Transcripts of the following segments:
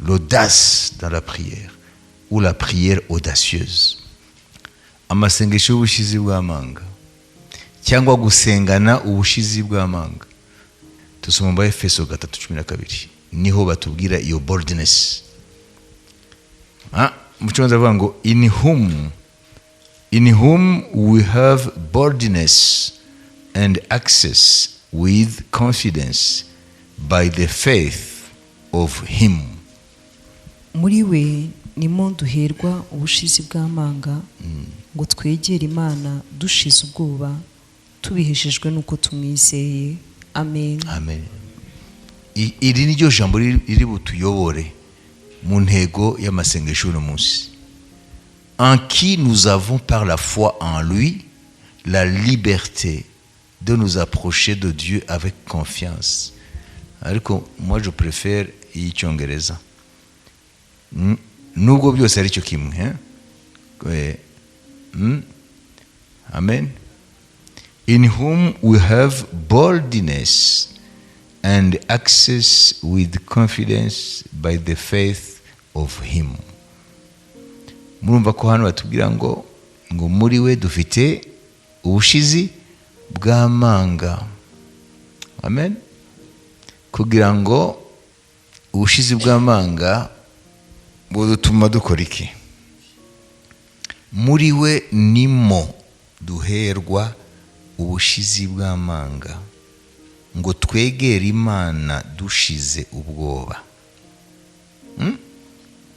L'audace dans la prière ou la prière audacieuse, amasengesho y'ubushizi bw'amanga cyangwa gusengana ubushizi bw'amanga. Tusoma mu Efeso 3:12, niho batubwira iyo boldness. Mu Cyongereza bavuga ngo In whom we have boldness and access with confidence by the faith of him." Muri we nimo duherwa ubushizi bw'amanga ngo twegere Imana dushize ubwoba, tubiheshejwe n'uko tumwizeye. Amen. Amen. Iri ni ryo jambo riri butuyobore mu ntego y'amasengesho y'uno munsi. En qui nous avons par la foi en lui la liberté de nous approcher de Dieu avec confiance. Ariko moi je préfère iy'Icyongereza. Nubwo byose ari cyo kimwe, hein? Amen. In whom we have boldness and access with confidence by the faith of him. Murumva ko hano batubwira ngo muri we dufite ubushizi bw'amanga. Amen. Kugira ngo ubushizi bw'amanga budutuma dukora iki? Muri we nimo duherwa ubushizi bw'amanga ngo twegere Imana dushize ubwoba.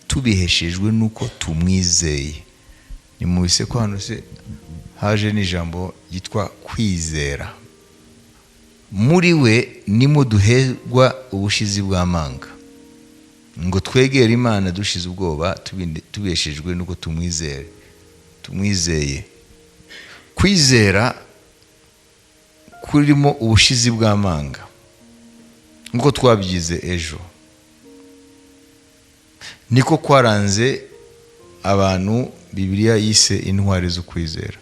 Tubiheshejwe n'uko tumwizeye. Ni mu ko hano se haje n'ijambo ryitwa kwizera. Muri we nimo duherwa ubushizi bw'amanga ngo twegere Imana dushize ubwoba, tubiheshejwe n'uko tumwizere, tumwizeye. Kwizera kurimo ubushizi bw'amanga, nk'uko twabyize ejo, niko kwaranze abantu Bibiliya yise intwari zo kwizera.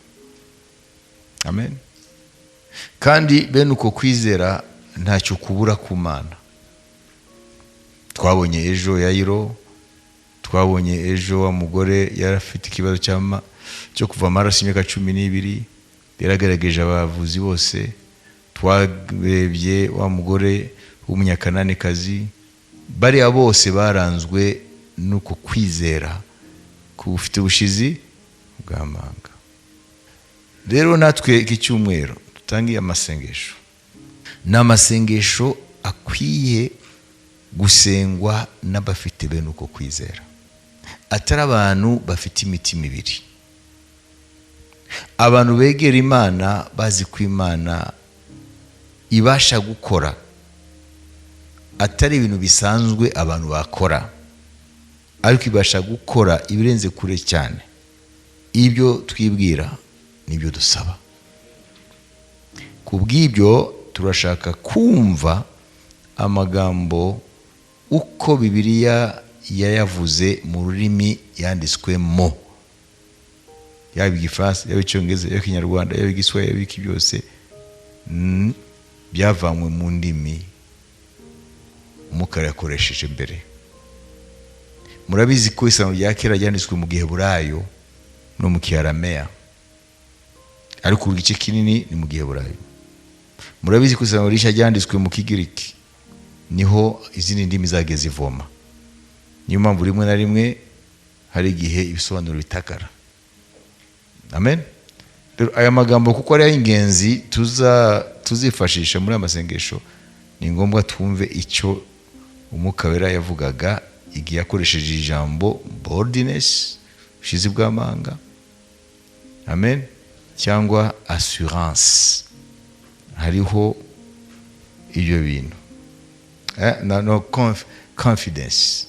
Amen. Kandi bene uko kwizera ntacyo kubura ku Mana. Twabonye ejo Yayiro, twabonye ejo wa mugore yari afite ikibazo cyo kuva amaraso imyaka 12, yaragaragaje abavuzi bose. Twarebye wa mugore w'Umunyakananikazi. Bariya bose baranzwe n'uko kwizera ufite ubushizi bw'amanga. Rero natwe iki cyumweru dutangiye amasengesho, ni amasengesho akwiye gusengwa n'abafite bene uko kwizera, atari abantu bafite imitima ibiri, abantu begera Imana bazi ko Imana ibasha gukora, atari ibintu bisanzwe abantu bakora, ariko ibasha gukora ibirenze kure cyane ibyo twibwira n'ibyo dusaba. Ku bw'ibyo turashaka kumva amagambo uko Bibiliya yayavuze mu rurimi yanditswemo, yaba Igifaransa, yaba Icyongereza, yaba Ikinyarwanda, yaba Igiswahili, yaba iki, byose byavanywe mu ndimi Umwuka yakoresheje mbere. Murabizi ko Isano rya Kera ryanditswe mu Giheburayo no mu Kiarameya, ariko igice kinini ni mu Giheburayo. Murabizi ko Isano Rishya ryanditswe mu Kigiriki, niho izindi ndimi zagiye zivoma. Niyo mpamvu rimwe na rimwe hari igihe ibisobanuro bitakara. Amen. Rero aya magambo, kuko ari ay'ingenzi tuzifashisha muri aya masengesho, ni ngombwa twumve icyo Umwuka Wera yavugaga igihe yakoresheje ijambo boldness, ubushizi bw'amanga, amen, cyangwa assurance. Hariho ibyo bintu no confidence.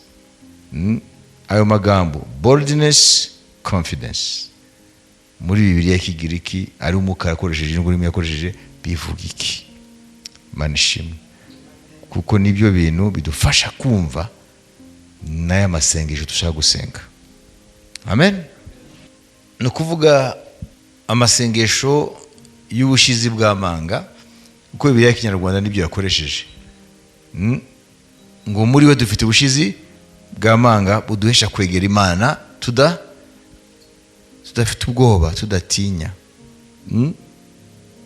Ayo magambo boldness, confidence, muri Bibiliya y'Ikigiriki ari Umwuka yakoresheje n'ururimi yakoresheje, bivuga iki? Mana ishimwe, kuko nibyo bintu bidufasha kumva n'aya masengesho dushaka gusenga. Amen. Ni ukuvuga amasengesho y'ubushizi bw'amanga, uko Bibiliya y'Ikinyarwanda nibyo yakoresheje. Ngo muri we dufite ubushizi. bw'amanga buduhesha kwegera Imana tudafite ubwoba, tudatinya.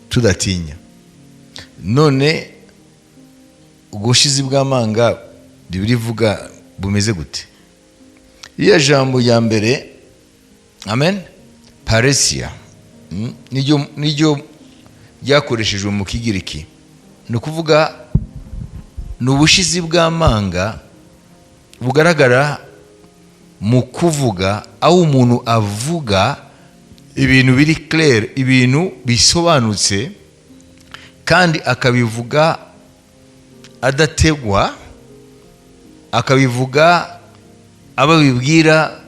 Tudatinya. None ubushizi bw'amanga Bibiliya ivuga bumeze gute? Iriya jambo rya mbere, amen, parrhesia, niryo ryakoreshejwe mu Kigiriki. Ni ukuvuga ni ubushizi bw'amanga bugaragara mu kuvuga, aho umuntu avuga ibintu biri clair, ibintu bisobanutse, kandi akabivuga adategwa, akabivuga ababibwira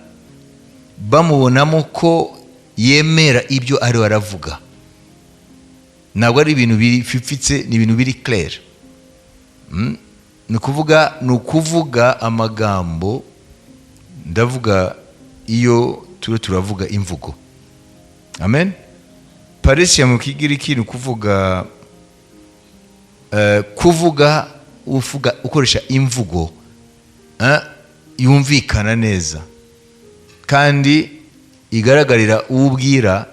bamubonamo ko yemera ibyo ariwe aravuga. Ntabwo ari ibintu bififitse, ni ibintu biri clair. Ni ukuvuga amagambo, ndavuga iyo turiho turavuga imvugo, amen. Parrhesia mu Kigiriki ni ukuvuga kuvuga uvuga ukoresha imvugo yumvikana neza kandi igaragarira uwo ubwira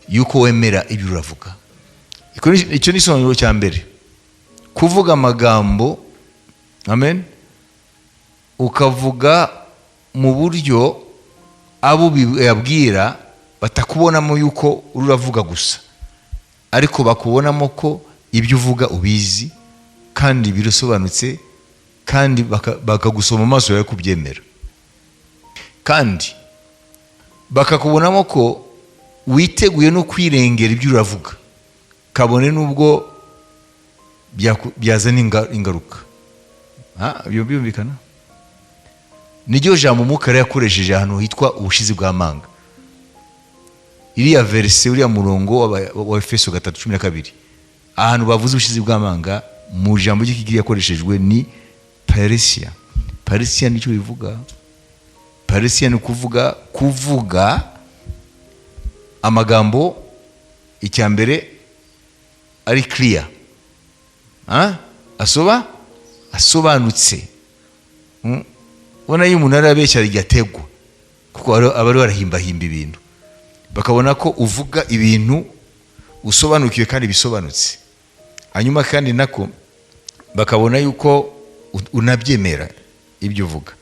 yuko wemera ibyo uravuga. Icyo ni isobanuro cya mbere: kuvuga amagambo, amen, ukavuga mu buryo abo ubabwira batakubonamo yuko uravuga gusa, ariko bakubonamo ko ibyo uvuga ubizi kandi birasobanutse, kandi bakagusoma amaso yawe kubyemera, kandi bakakubonamo ko witeguye no kwirengera ibyo uravuga, kabone n'ubwo byazana ingaruka. Ibyo byumvikana? Niryo jambo Umwuka yari yakoresheje ahantu hitwa ubushizi bw'amanga. Iriya verset, uriya murongo wa Efeso 3:12, ahantu bavuze ubushizi bw'amanga mu jambo ry'Ikigiriki yakoreshejwe ni parrhesia. Parrhesia nicyo bivuga. Parrhesia ni ukuvuga kuvuga amagambo, icya mbere ari clear, asobanutse. Ubona iyo umuntu arabeshya ategwa, kuko aba ari barahimbahimba ibintu, bakabona ko uvuga ibintu usobanukiwe kandi bisobanutse. Hanyuma kandi nako bakabona yuko unabyemera ibyo uvuga,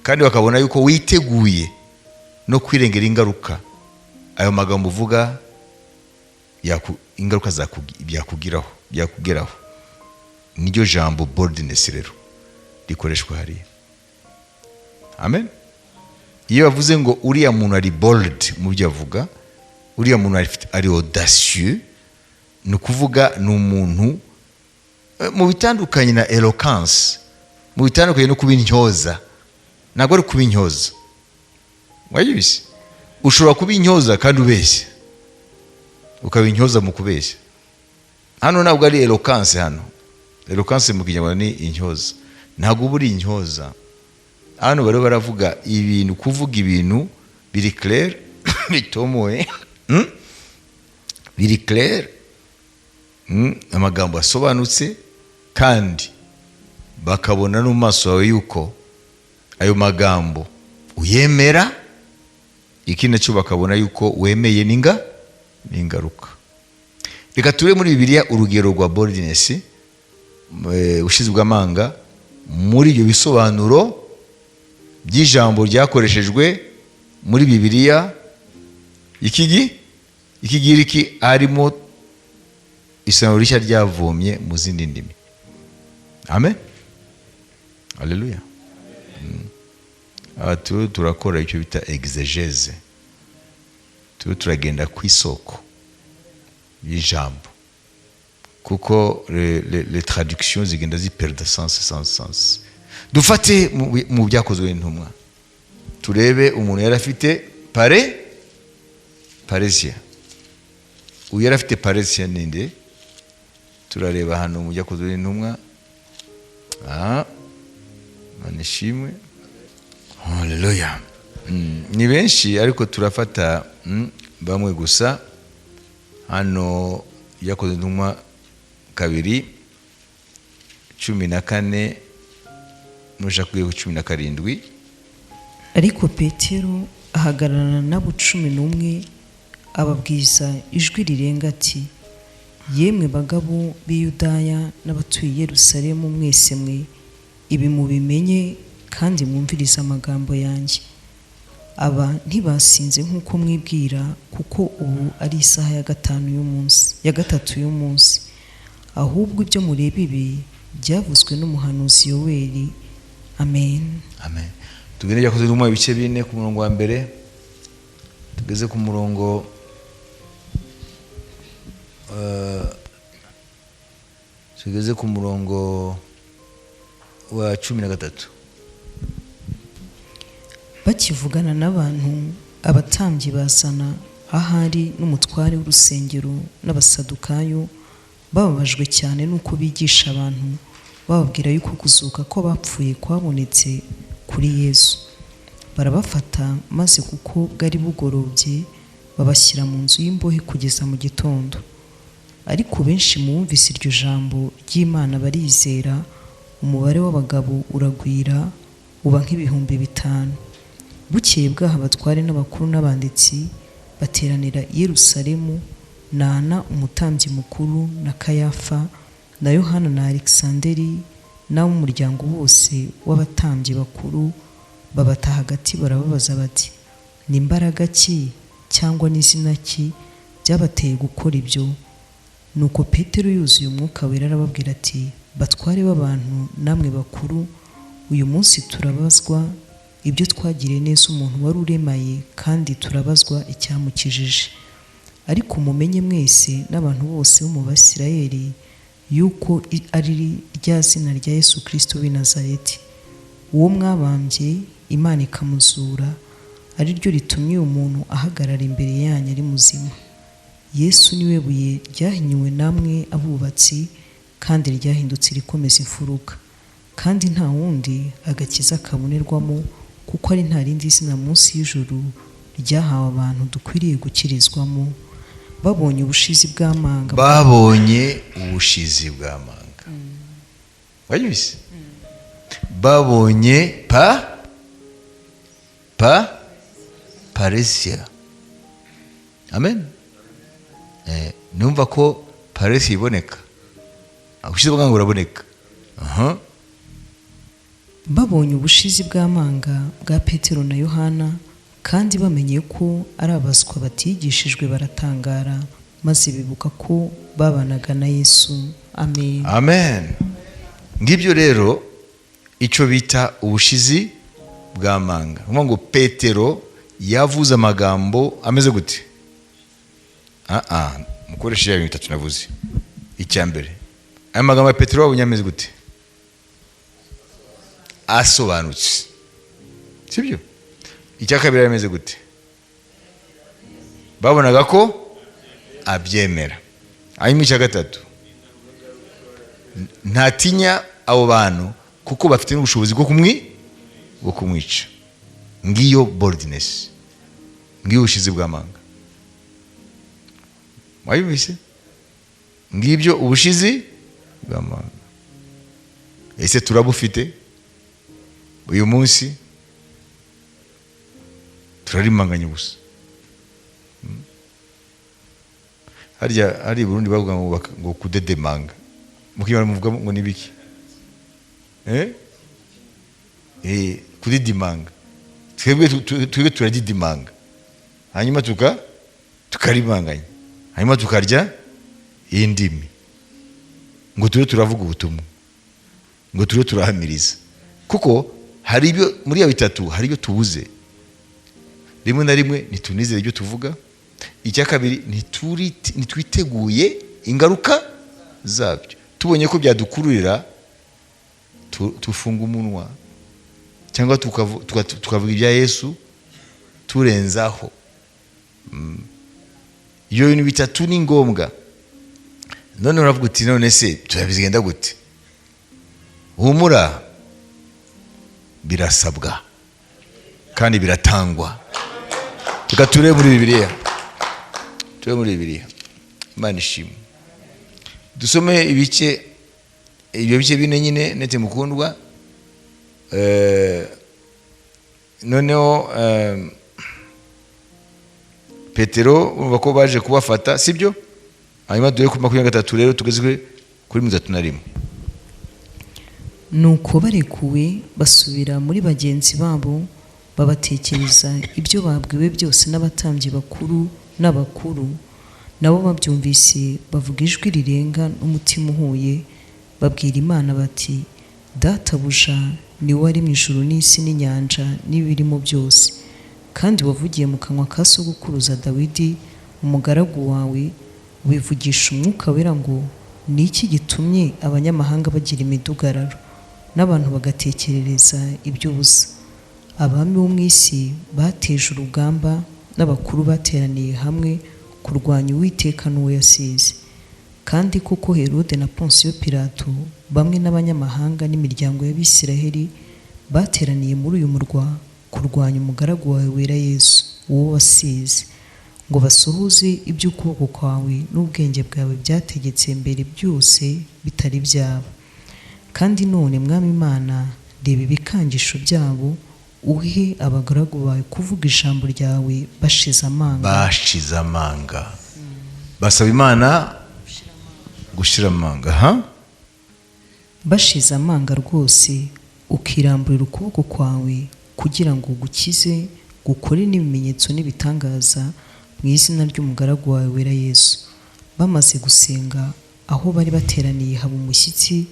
kandi bakabona yuko witeguye no kwirengera ingaruka ayo magambo uvuga ingaruka byakugeraho. Niryo jambo boldness rero rikoreshwa hariya, amen. Iyo bavuze ngo uriya muntu ari bold mu byo avuga, uriya muntu ari audacieux, ni ukuvuga ni umuntu mu bitandukanye na eloquence, mu bitandukanye no kuba intyoza. Ntabwo ari kuba intyoza, wabyibise. Ushobora kuba intyoza kandi ubeshya, ukaba intyoza mu kubeshya. Hano ntabwo ari eloquence. Hano eloquence mu Kinyarwanda ni intyoza. Ntabwo uba uri intyoza. Hano bariho baravuga ibintu, kuvuga ibintu biri clair, bitomoye, Biri clair, Amagambo asobanutse, kandi bakabona no mu maso yawe yuko ayo magambo uyemera. Ikindi nacyo, bakabona yuko wemeye n'ingaruka. Reka ture muri Bibiliya urugero rwa boldness, ushize amanga, muri ibyo bisobanuro by'ijambo ryakoreshejwe muri Bibiliya Ikigiriki, harimo Isezerano Rishya ryavomye mu zindi ndimi, amen, haleluya. Aha turiho turakora icyo bita exégèse, turiho turagenda ku isoko y'ijambo, kuko les traductions zigenda ziperda sens sens sens. Dufate mu Byakozwe n'Intumwa, turebe umuntu yari afite parrhesia. Uyu yari afite parrhesia ninde? Turareba hano mu Byakozwe n'Intumwa. Mana ishimwe, haleluya. Ni benshi, ariko turafata bamwe gusa. Hano Byakozwe n'Intumwa 2:14, nushaka kugera ku 17. Ariko Petero ahagararana n'abo 11, ababwiza ijwi rirenga ati: "Yemwe bagabo b'i Yudaya n'abatuye i Yerusalemu mwese mwe, ibi mubimenye kandi mwumvirize amagambo yanjye. Aba ntibasinze nk'uko mwibwira, kuko ubu ari isaha ya 5 y'umunsi, ya 3 y'umunsi. Ahubwo ibyo mureba ibi byavuzwe n'umuhanuzi Yoweli." Amen. Amen. Tugende Byakozwe n'Intumwa ibice 4, ku murongo wa 1 tugeze ku murongo wa 13. Bakivugana n'abantu, abatambyi bazana ahari n'umutware w'urusengero n'abasadukayo, bababajwe cyane n'uko bigisha abantu bababwira yuko kuzuka ko bapfuye kwabonetse kuri Yesu. Barabafata, maze kuko bwari bugorobye babashyira mu nzu y'imbohe kugeza mu gitondo. Ariko benshi mu bumvise iryo jambo ry'Imana barizera, umubare w'abagabo uragwira uba nk'ibihumbi 5. Bukeye bwaho abatware n'abakuru n'abanditsi bateranira i Yerusalemu, na Ana umutambyi mukuru na Kayafa na Yohana na Alexanderi n'ab'umuryango wose w'abatambyi bakuru, babata hagati barababaza bati: "Ni imbaraga ki cyangwa n'izina ki byabateye gukora ibyo?" Nuko Petero yuzuye Umwuka Wera arababwira ati: "Batware b'abantu namwe bakuru, uyu munsi turabazwa ibyo twagiriye neza umuntu wari uremaye, kandi turabazwa icyamukijije. Ariko mumenye mwese n'abantu bose bo mu Basirayeli yuko ari rya zina rya Yesu Kristo w'i Nazareti, uwo mwabambye Imana ikamuzura, ari ryo ritumye uyu muntu ahagarara imbere yanyu ari muzima. Yesu niwe buye ryahinyuwe namwe abubatsi, kandi ryahindutse irikomeza imfuruka. Kandi nta wundi agakiza kabonerwamo, kuko ari nta rindi zina munsi y'ijuru ryahawe abantu dukwiriye gukirizwamo." Babonye ubushizi bw'amanga, Babonye ubushizi bw'amanga, wayibise, babonye pa parrhesia. Amen. Numva ko parrhesia iboneka, ubushizi bw'amanga buraboneka. Aha. Babonye ubushizi bw'amanga bwa Petero na Yohana, kandi bamenye ko ari abaswa batigishijwe, baratangara, maze bibuka ko babanaga na Yesu. Amen. Amen. Ngibyo rero icyo bita ubushizi bw'amanga. Ni ngo Petero yavuze amagambo ameze gute? Ah ah, mukoreshe ya bintu bitatu navuze. Icya mbere, aya magambo ya Petero wabonye ameze gute? Asobanutse, sibyo? Icya kabiri, ameze gute? Babonaga ko abyemera. Hanyuma icya gatatu, ntatinya abo bantu kuko bafite n'ubushobozi bwo kumwica. Ngiyo boldness, ngiyo ubushizi bw'amanga. Wayumvise? Ngibyo ubushizi bw'amanga. Ese turabufite uyu munsi? Turarimanganya gusa. Harya hari i Burundi bavuga ngo kudedemanga, mu Kinyarwanda muvuga ngo ni biki? Kudidimanga. Twebwe turadidimanga, hanyuma tukarimanganya, hanyuma tukarya indimi ngo tube turavuga ubutumwa, ngo tube turahamiriza, kuko hari ibyo muri iyo bitatu, hari ibyo tubuze. Rimwe na rimwe ntitunizere ibyo tuvuga. Icya kabiri, ntitwiteguye ingaruka zabyo. Tubonye ko byadukururira, tufunga umunwa cyangwa tukavuga ibya Yesu turenzaho. Ibyo bintu bitatu ni ngombwa. None uravuga uti: "None se turabigenda gute?" Humura, birasabwa kandi biratangwa. Reka turebe muri Bibiliya, turebe muri Bibiliya. Imana ishimwe. Dusome ibice, ibyo bice bine nyine. Nete mukundwa. Noneho Petero, urumva ko baje kubafata, sibyo? Hanyuma duhere kuri 23 rero, tugeze kuri 31. Nuko barekuwe, basubira muri bagenzi babo, babatekereza ibyo babwiwe byose n'abatambyi bakuru n'abakuru. Nabo babyumvise, bavuga ijwi rirenga n'umutima uhuye, babwira Imana bati: "Databuja, ni wowe wari mu ijuru n'isi n'inyanja n'ibirimo byose, kandi wavugiye mu kanwa ka sogokuruza Dawidi umugaragu wawe, wivugisha Umwuka Wera ngo: 'Ni iki gitumye abanyamahanga bagira imidugararo, n'abantu bagatekerereza iby'ubusa? Abami bo mu isi bateje urugamba, n'abakuru bateraniye hamwe kurwanya Uwiteka n'uwo yasize.' Kandi koko Herode na Ponsiyo Pilato bamwe n'abanyamahanga n'imiryango y'Abisiraheli bateraniye muri uyu murwa kurwanya umugaragu wawe wera Yesu, uwo wasize, ngo basohoze iby'ukuboko kwawe n'ubwenge bwawe byategetse mbere byose bitari byabo. Kandi none, Mwami Imana, reba ibikangisho byabo, uhe abagaragu bawe kuvuga ijambo ryawe bashize amanga." Bashize amanga, basaba Imana gushira amanga, ha. Bashize amanga rwose, ukiramburira ukuboko kwawe kugira ngo gukize, gukore n'ibimenyetso n'ibitangaza mu izina ry'umugaragu wawe wera Yesu." Bamaze gusenga, aho bari bateraniye haba umushyitsi,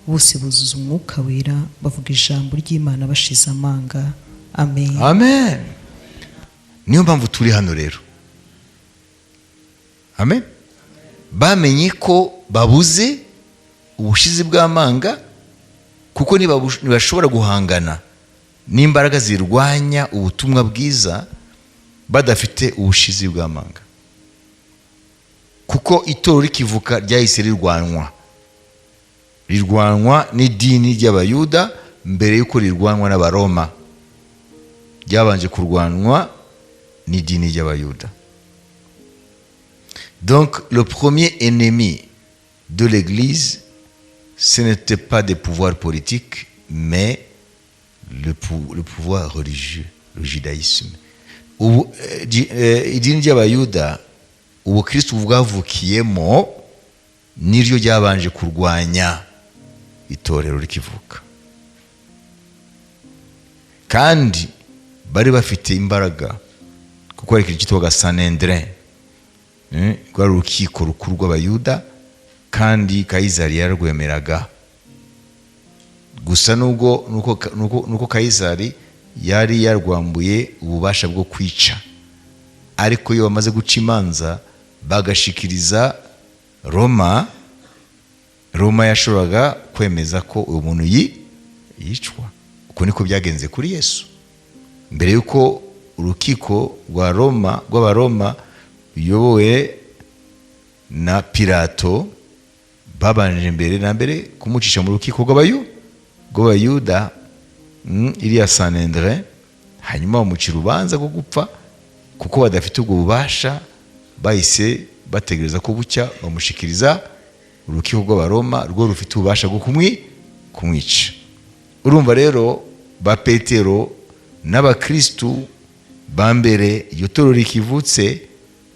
bose buzuza Umwuka Wera, bavuga ijambo ry'Imana bashize amanga. Amen. Amen. Niyo mpamvu turi hano rero. Amen. Bamenye ko babuze ubushizi bw'amanga, kuko ntibashobora guhangana n'imbaraga zirwanya ubutumwa bwiza badafite ubushizi bw'amanga, kuko itorero rikivuka ryahise rirwanwa n'idini ry'Abayuda mbere y'uko rirwanwa n'Abaroma. Ryabanje kurwanwa n'idini ry'Abayuda. Donc le premier ennemi de l'Église, ce n'était pas des pouvoirs politiques, mais le pouvoir religieux, le judaïsme. Ubu idini ry'Abayuda, ubukristu bwavukiyemo, niryo ryabanje kurwanya itorero rikivuka, kandi bari bafite imbaraga, kuko hari ikintu cyitwaga Sanhedrin. Rwari urukiko rukuru rw'Abayuda, kandi Kayizari yararwemeraga. Gusa nubwo nuko Kayizari yari yarwambuye ububasha bwo kwica, ariko iyo bamaze guca imanza bagashikiriza Roma, Roma yashoboraga kwemeza ko uwo muntu yicwa. Uko niko byagenze kuri Yesu. Mbere y'uko urukiko rwa Roma, rw'Abaroma ruyobowe na Pilato, babanje mbere na mbere kumucisha mu rukiko rw'Abayuda, iriya Sanhedrin, hanyuma bamuca urubanza rwo gupfa. Kuko badafite ubwo bubasha, bahise bategereza ko bucya, bamushikiriza urukiko rw'Abaroma, rwo rufite ububasha bwo kumwica. Urumva rero, ba Petero n'abakristu ba mbere, iryo torero rikivutse,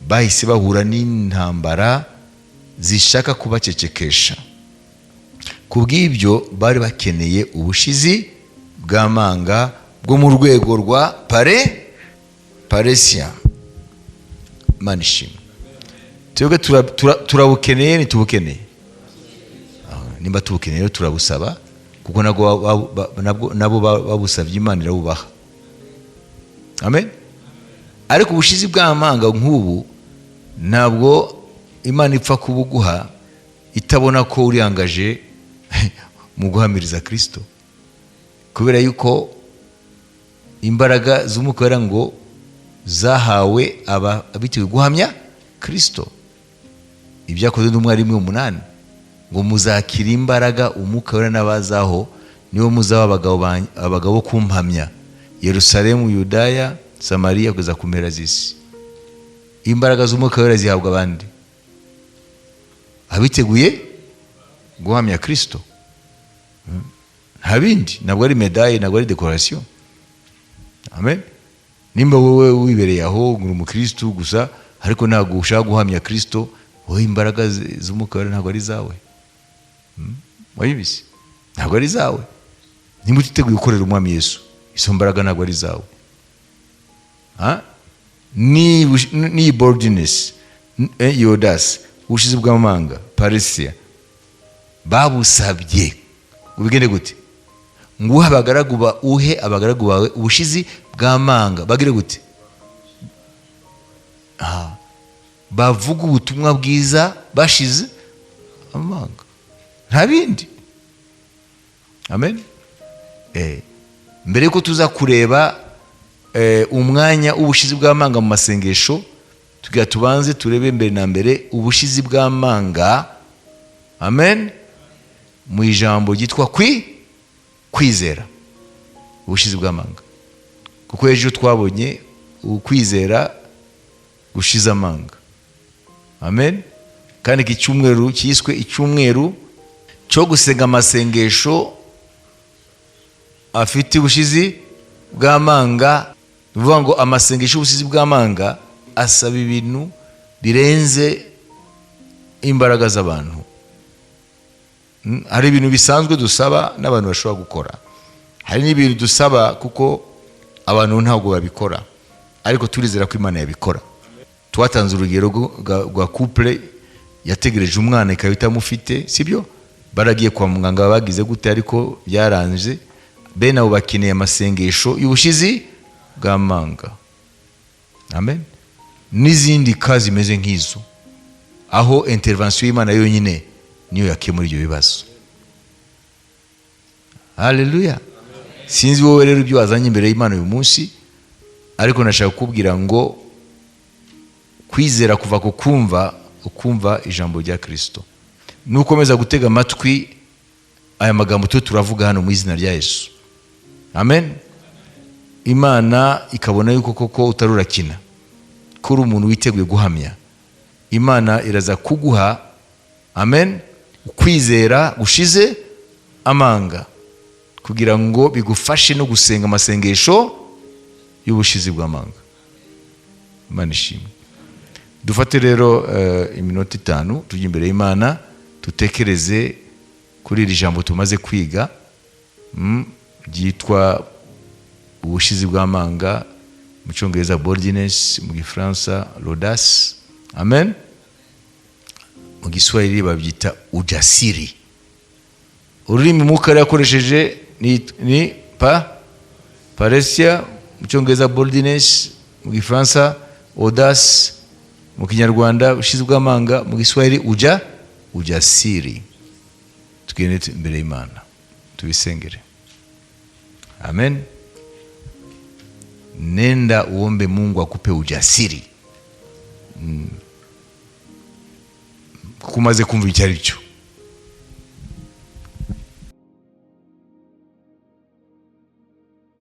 bahise bahura n'intambara zishaka kubacecekesha. Ku bw'ibyo bari bakeneye ubushizi bw'amanga bwo mu rwego rwa parrhèsia. Imana ishimwe. Twebwe turabukeneye, ntitubukeneye? Nimba tubukeneye rero, turabusaba, kuko nabo babusabye, Imana irabubaha. Amen. Ariko ubushizi bw'amanga nk'ubu ntabwo Imana ipfa kubuguha itabona ko uriyangaje mu guhamiriza Kirisito, kubera yuko imbaraga z'Umwuka Wera ngo zahawe aba abitewe guhamya Kirisito. Ibyakozwe n'Intumwa 1:8 ngo: "Muzakira imbaraga Umwuka Wera n'abazaho, niwo muzaba abagabo bo kumpamya Yerusalemu, Yudaya, Samariya, kugeza ku mpera z'isi." Imbaraga z'Umwuka Wera zihabwa abandi abiteguye guhamya Kirisito. Nta bindi, ntabwo ari médaille, ntabwo ari décoration. Amen. Nimba wowe wibereye aho ngo uri umukristo gusa, ariko ntabwo ushaka guhamya Kristo, wowe imbaraga z'Umwuka Wera ntabwo ari zawe. Wabibise, ntabwo ari zawe. Nimba utiteguye gukorera Umwami Yesu, izo mbaraga ntabwo ari zawe. Ha? Ni boldness, audace, ubushizi bw'amanga, parrhesia, babusabye ngo bigende gute? Ngo uhe abagaragu ba uhe abagaragu bawe ubushizi bw'amanga, bagire gute? Aha. Bavuga ubutumwa bwiza bashize amanga, nta bindi. Amen. Mbere yuko tuza kureba umwanya w'ubushizi bw'amanga mu masengesho, tugira tubanze turebe mbere na mbere ubushizi bw'amanga, amen, mu ijambo ryitwa kwizera. Ubushizi bw'amanga, kuko ejo twabonye ukwizera gushize amanga. Amen. Kandi iki cyumweru cyiswe icyumweru cyo gusenga amasengesho afite ubushizi bw'amanga. Ni ukuvuga ngo amasengesho y'ubushizi bw'amanga asaba ibintu birenze imbaraga z'abantu. Hari ibintu bisanzwe dusaba n'abantu bashobora gukora, hari n'ibintu dusaba kuko abantu ntabwo babikora, ariko turizera ko Imana yabikora. Twatanze urugero rwa couple yategereje umwana ikaba itamufite, sibyo? Baragiye kwa muganga, bagize gute, ariko byaranze. Bene abo bakeneye amasengesho y'ubushizi bw'amanga. Amen. N'izindi cas zimeze nk'izo, aho intervention y'Imana yonyine niyo yakemura ibyo bibazo. Haleluya. Sinzi wowe rero ibyo wazanye imbere y'Imana uyu munsi, ariko nashaka kukubwira ngo kwizera kuva ku kumva, ukumva ijambo rya Kristo. Nukomeza gutega amatwi aya magambo twe turavuga hano mu izina rya Yesu, amen, Imana ikabona yuko koko utari urakina, ko uri umuntu witeguye guhamya, Imana iraza kuguha, amen, ukwizera gushize amanga, kugira ngo bigufashe no gusenga amasengesho y'ubushizi bw'amanga. Imana ishimwe. Dufate rero iminota 5 tujye imbere y'Imana, tutekereze kuri iri jambo tumaze kwiga, ryitwa ubushizi bw'amanga, mu cyongereza boldness, mu gifaransa l'audace, amen, mu giswahili babyita ujasiri. Ururimi Mwuka yakoresheje ni parrhesia, mu cyongereza boldness, mu gifaransa audace, mu kinyarwanda ubushizi bw'amanga, mu giswahili ujasiri. Tugende imbere y'Imana tubisengere. Amen. Nenda uombe Mungu akupe ujasiri. Kuko umaze kumva icyo ari cyo.